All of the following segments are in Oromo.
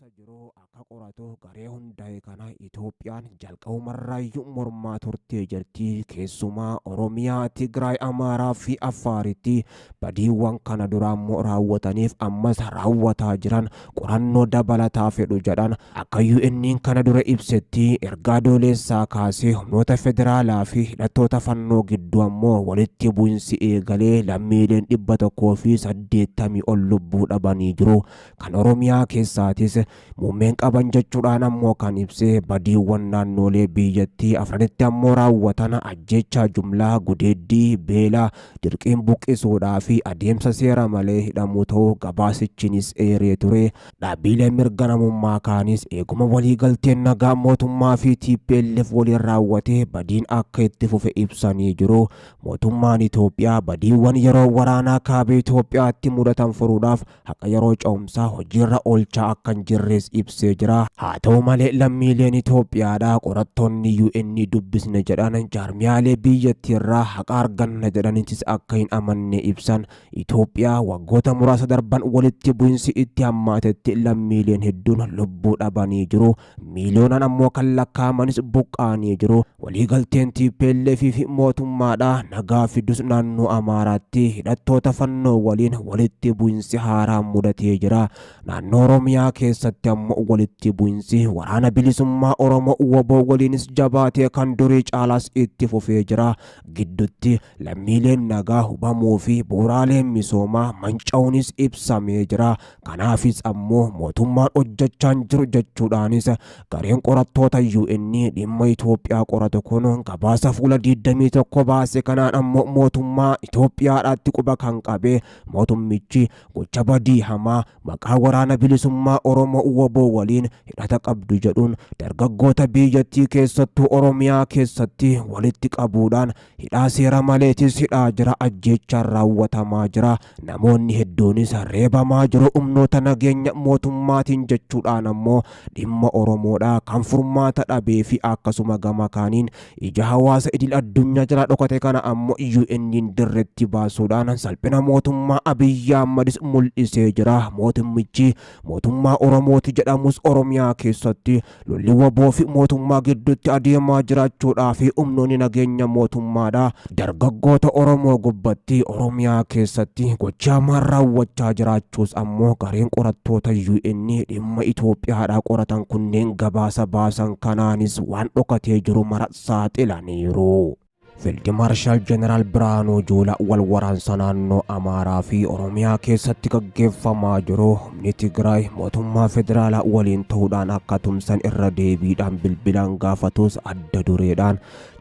keessa jiru akka qoratu garee hundaa'e kana Itoophiyaan jalqabumarraayyuu mormaa turtee jirti. Keessumaa Oromiyaa, Tigraay, Amaaraa fi Affaaritti badiiwwan kana dura ammoo raawwataniif ammas raawwataa jiran qorannoo dabalataa fedhu jedhan. Akka UN'n kana dura ibsetti erga Adoolessaa kaasee humnoota federaalaa fi hidhattoota Fannoo gidduu ammoo walitti bu'insi eegalee lammiileen 180 ol lubbuu dhabanii jiru. Kan Oromiyaa keessaatis muummeen qaban jechuudhaan ammoo kan ibse badiiwwan naannoolee biyyattii afranitti ammoo raawwatan ajjeechaa jumlaa, gudeeddii, beela, dirqiin buqqisuudhaa fi adeemsa seera malee hidhamuu ta'uu gabaasichinis eeree ture. Dhaabbiileen mirga namummaa kaanis eeguma waliigalteen nagaa mootummaa fi TPLF waliin raawwate badiin akka itti fufe ibsanii jiru. Mootummaan Itoophiyaa badiiwwan yeroo waraanaa kaaba Itoophiyaatti mudatan furuudhaaf haqa yeroo ce'umsaa hojiirra oolchaa akka hin jirres ibsee jira. Haa ta'u malee lammiileen Itoophiyaadhaa qorattoonni UN dubbisne jedhan jaarmiyaalee biyyattiirraa haqa arganna jedhanitis akka hin amanne ibsan. Itoophiyaa waggoota muraasa darban walitti bu'insi itti hammaatetti lammiileen hedduun lubbuu dhabanii jiru. Miiliyoonaan ammoo kan lakkaa'amanis buqqa'anii jiru. Waliigalteen TPLF fi mootummaadhaa nagaa fidus naannoo Amaaraatti hidhattoota Fannoo waliin walitti bu'insi haaraan mudatee jira. Naannoo Oromiyaa keessatti ammoo walitti bu'insi waraana bilisummaa Oromoo WBO waliinis jabaatee kan durii caalaas itti fufee jira. Gidduutti lammiileen nagaa hubamuu fi bu'uuraaleen misoomaa manca'uunis ibsamee jira. Kanaafis ammoo mootummaan hojjechaa hin jiru jechuudhaanis gareen qorattoota UN dhimma Itoophiyaa qoratu kun gabaasa fuula 21 baase kanaan ammoo mootummaa Itoophiyaadhaatti quba kan qabe mootummichi gocha badii hamaa maqaa waraana bilisummaa Oromoo WBO waliin hidhata qabdu jedhuun dargaggoota biyyattii keessattuu Oromiyaa keessatti walitti qabuudhaan hidhaa seera maleetis hidhaa jira, ajjeechaan raawwatamaa jira, namoonni hedduunis reebamaa jiru humnoota nageenya mootummaatiin jechuudhaan ammoo dhimma Oromoodhaa kan furmaata dhabee fi akkasuma gama kaaniin ija hawaasa idil addunyaa jalaa dhokate kana ammoo UN'n dirretti baasuudhaan salphina mootummaa Abiyyi Ahmadis mul'isee jira. Mootummichi mootummaa Oromooti jedhamus Oromiyaa keessatti lolli WBO fi mootummaa gidduutti adeemaa jiraachuudhaa fi humnoonni nageenya mootummaadha dargaggoota Oromoo gubbatti Oromiyaa keessatti gocha hamaa raawwachaa jiraachuus ammoo gareen qorattoota UN dhimma Itoophiyaadhaa qoratan kunneen gabaasa baasan kanaanis waan dhokatee jiru mara saaxilaniiru. Fiild Maarshaal Jeneraal Birhaanuu Juulaa wal waraansa naannoo Amaaraa fi Oromiyaa keessatti gaggeeffamaa jiru humni Tigraay mootummaa federaalaa waliin ta'uudhaan akka tumsan irra deebiidhaan bilbilaan gaafatus adda dureedhaan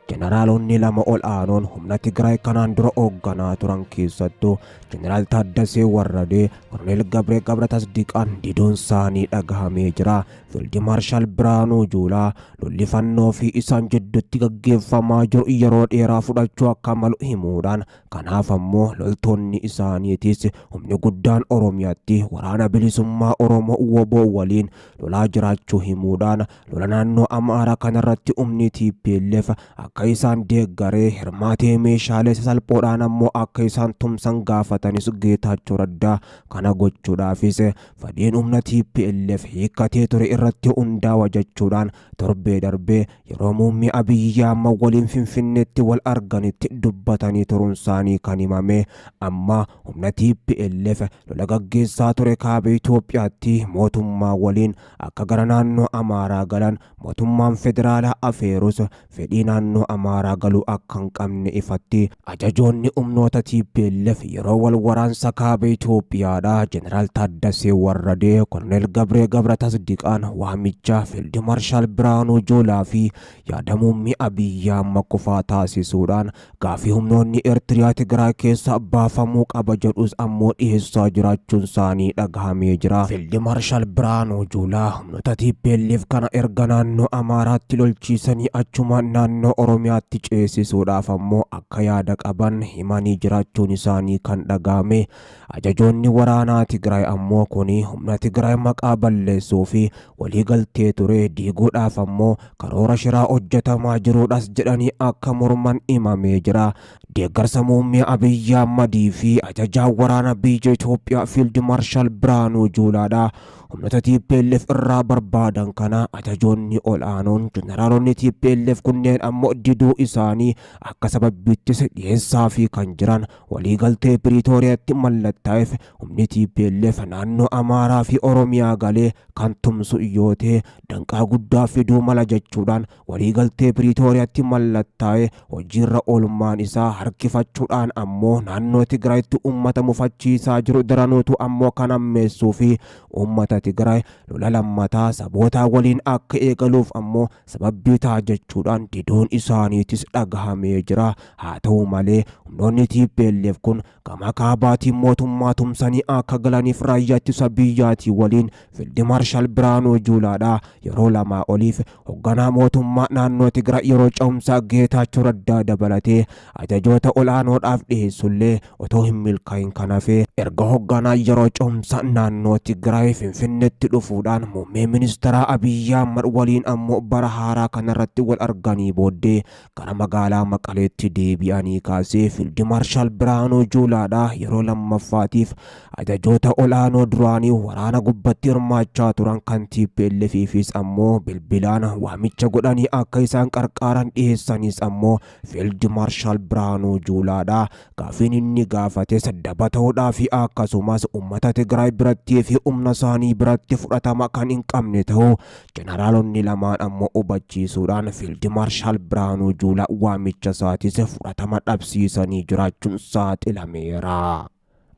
Jeneraalonni lama ol aanoon humna Tigraay kanaan dura hoogganaa turan keessattuu Jeneraal Taaddasee Warradee, Koloneel Gabree Gabra Tasdiqaan diduun isaanii dhagahamee jira. Fiild Maarshaal Birhaanuu Juulaa lolli Fannoo fi isaan jidduutti gaggeeffamaa jiru yeroo dheeraa fudhachuu akka malu himuudhaan kanaaf ammoo loltoonni isaaniitis humni guddaan Oromiyaatti waraana bilisummaa Oromoo WBO waliin lolaa jiraachuu himuudhaan lola naannoo Amaaraa kanarratti humni TPLF akka isaan deeggaree hirmaatee meeshaalee sasalphoodhaan ammoo akka isaan tumsan gaafatanis Geetaachoo Raddaa kana gochuudhaafis fedhiin humna TPLF hiikkatee ture irratti hundaawa jechuudhaan torbee darbee yeroo muummee Abiyyi Ahmad waliin Finfinneetti wal arganitti dubbatanii turuun isaanii kan himame. Amma humna TPLF lola gaggeessaa ture kaaba Itoophiyaatti mootummaa waliin akka gara naannoo Amaaraa galan mootummaan federaalaa afeerus fedhii naannoo Amaaraa galuu akka hin qabne ifatti ajajoonni humnoota TPLF yeroo wal waraansa kaaba Itoophiyaadha Jeneraal Taaddasee Warradee, Koloneel Gabree Gabra Tasdiqaan waamicha Fiild Maarshaal Birhaanuu Juulaa fi yaada muummee Abiyyi Ahmad kufaa taasisuudhaan gaafii humnoonni Eertiriyaa Tigraay keessa baafamuu qaba jedhus ammoo dhiyeessaa jiraachuun isaanii dhagahamee jira. Fiild Maarshaal Birhaanuu Juulaa humnoota TPLF kana erga naannoo Amaaraatti lolchiisanii achuma naannoo Oromiyaa Oromiyaatti ceesisuudhaaf ammoo akka yaada qaban himanii jiraachuun isaanii kan dhaga'ame. Ajajoonni waraanaa Tigraay ammoo kuni humna Tigraay maqaa balleessuu fi waliigaltee ture diiguudhaaf ammoo karoora shiraa hojjetamaa jiruudhas jedhanii akka morman himamee jira. Deeggarsa muummee Abiyyi Ahmadii fi ajajaa waraana biyya Itoophiyaa Fiild Maarshaal Biraanuu Juulaadha. Humnoota TPLF irraa barbaadan kana ajajoonni ol'aanoon jeneraalonni TPLF kunneen ammoo diduu isaanii akka sababbiittis dhiyeessaa fi kan jiran waliigaltee Piriitooriyaatti mallattaa'eef humni TPLF naannoo Amaaraa fi Oromiyaa galee kan tumsu yoo ta'e danqaa guddaa fiduu mala jechuudhaan waliigaltee Piriitooriyaatti mallattaa'e hojiirra oolmaan isaa harkifachuudhaan ammoo naannoo Tigraayitti uummata mufachiisaa jiru daranuutu ammoo kan ammeessuu fi uummata Tigraay lola lammataa sabootaa waliin akka eegaluuf ammoo sababbii ta'a jechuudhaan diduun isaaniitis dhagahamee jira. Haa ta'u malee humnoonni TPLF kun gama kaabaatiin mootummaa tumsanii akka galaniif raayyaa ittisa biyyaatii waliin Fiild Maarshaal Biraanuu Juulaadha yeroo lamaa oliif hoogganaa mootummaa naannoo Tigraay yeroo ce'umsaa Geetaachoo Raddaa dabalatee ajajoota olaanoodhaaf dhiyeessullee otoo hin milkaa'in kan hafe erga hoogganaa yeroo ce'umsaa naannoo Tigraay Finfinneetti dhufuudhaan muummee ministeeraa Abiyyi Ahmad waliin ammoo bara haaraa kanarratti wal arganii booddee gara magaalaa Maqaleetti deebi'anii kaasee Fiild Maarshaal Biraanuu Juulaadha yeroo lammaffaatiif ajajoota olaanoo duraanii waraana gubbatti hirmaachaa turan kan TPLFifis ammoo bilbilaan waamicha godhanii akka isaan qarqaaran dhiyeessanis ammoo Fiild Maarshaal Biraanuu Juulaadha. Gaafiin inni gaafates daba ta'uudhaa fi akkasumas uummata Tigraay birattii fi humna isaanii biratti fudhatama kan hin qabne ta'uu jeneraalonni lamaan ammoo hubachiisuudhaan Fiild Maarshaal Biraanuu Juulaa waamicha isaatis fudhatama dhabsiisanii jiraachuun saaxilameera.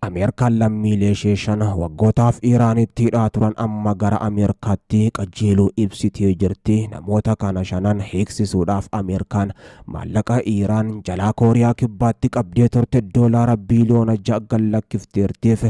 Ameerikaan lammiilee ishee shan waggootaaf Iraanitti hidhaa turan amma gara Ameerikaatti qajeeluu ibsitee jirti. Namoota kana shanan hiiksisuudhaaf Ameerikaan maallaqa Iraan jalaa Kooriyaa Kibbaatti qabdee turte $6 biiliyoona gad lakkifteertiif.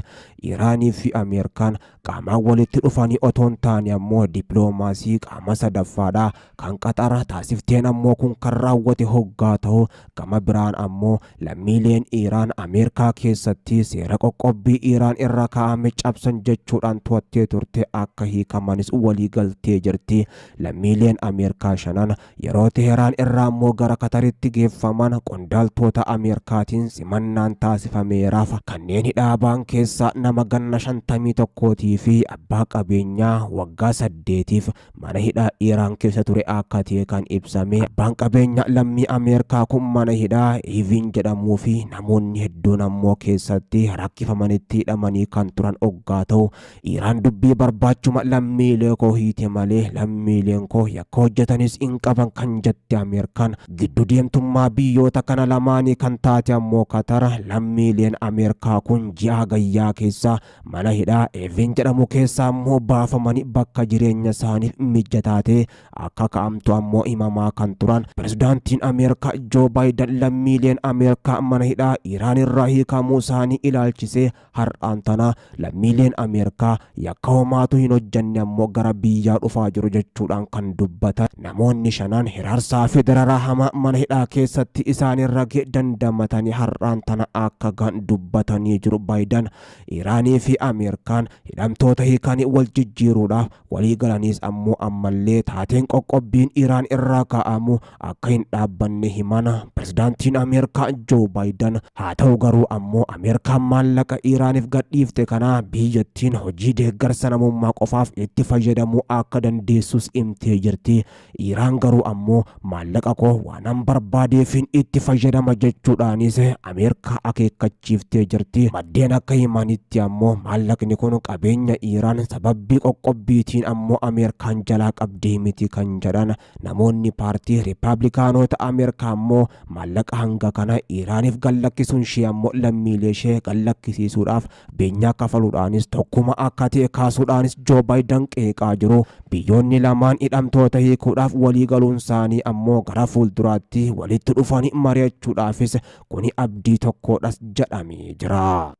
Iraanii fi Ameerikaan qaamaan walitti dhufanii otoo hin taane ammoo dippiloomaasii qaama sadaffaadha kan Qaxara taasifteen ammoo kun kan raawwate hoggaa ta'u, gama biraan ammoo lammiileen Iraan Ameerikaa keessatti seera qoqqobbii Iraan irra kaa'ame cabsan jechuudhaan to'attee turte akka hiikamanis walii galtee jirti. Lammiileen Ameerikaa shanan yeroo Teheraan irraa ammoo gara Kataritti geeffaman qondaaltota Ameerikaatiin simannaan taasifameeraaf. Kanneen hidhaa ba'an keessaa nama ganna 51 fi abbaa qabeenyaa waggaa 8f mana hidhaa Iraan keessa ture akka ta'e kan ibsame. Abbaan qabeenyaa lammii Ameerikaa kun mana hidhaa Evin jedhamuu fi namoonni hedduun ammoo keessatti rakkifamanitti hidhamanii kan turan oggaa ta'u, Iraan dubbii barbaachuma lammiilee koo hiite malee lammiileen koo yakka hojjetanis hin qaban kan jette Ameerikaan, giddu deemtummaa biyyoota kana lamaanii kan taate ammoo Katara lammiileen Ameerikaa kun ji'a gayyaa keessa mana hidhaa Evin jedhamu keessaa ammoo baafamanii bakka jireenya isaaniif mijataa ta'e akka ka'amtu ammoo himamaa kan turan. Pirezidaantiin Ameerikaa Joo Baayiden lammiileen Ameerikaa mana hidhaa Iraan irraa hiikamuu isaanii ilaalchisee har'aan tana lammiileen Ameerikaa yakka homaatu hin hojjanne ammoo gara biyyaa dhufaa jiru jechuudhaan kan dubbatan. Namoonni shanan hiraarsaa fi dararaa hamaa mana hidhaa keessatti isaanirra ga'e dandamatanii har'aan tana akka gahan dubbatanii jiru Baayiden. Iraanii fi Ameerikaan hidhamtoota hiikanii wal jijjiiruudhaaf walii galaniis ammoo ammallee taateen qoqqobbiin Iraan irraa kaa'amu akka hin dhaabbanne himana pirezidaantiin Ameerikaa Joo Baayiden. Haa ta'u garuu ammoo Ameerikaan maallaqa Iraaniif gadhiifte kana biyyattiin hojii deeggarsa namummaa qofaaf itti fayyadamuu akka dandeessus himtee jirti. Iraan garuu ammoo maallaqa koo waanan barbaadeefin itti fayyadama jechuudhaanis Ameerikaa akeekkachiiftee jirti. Maddeen akka himanitti ammoo maallaqni kun qabeenya Iraan sababbii qoqqobbiitiin ammoo Ameerikaan jalaa qabdee miti kan jedhan namoonni paartii Riippaabilikaanota Ameerikaa ammoo maallaqa hanga kana Iraaniif gallakkisuun ishee ammoo lammiilee ishee gallakkisiisuudhaaf beenyaa kafaluudhaanis tokkuma akka ta'e kaasuudhaanis Joo Baayiden qeeqaa jiru. Biyyoonni lamaan hidhamtoota hiikuudhaaf walii galuun isaanii ammoo gara fuulduraatti walitti dhufanii mari'achuudhaafis kuni abdii tokkodhas jedhamee jira.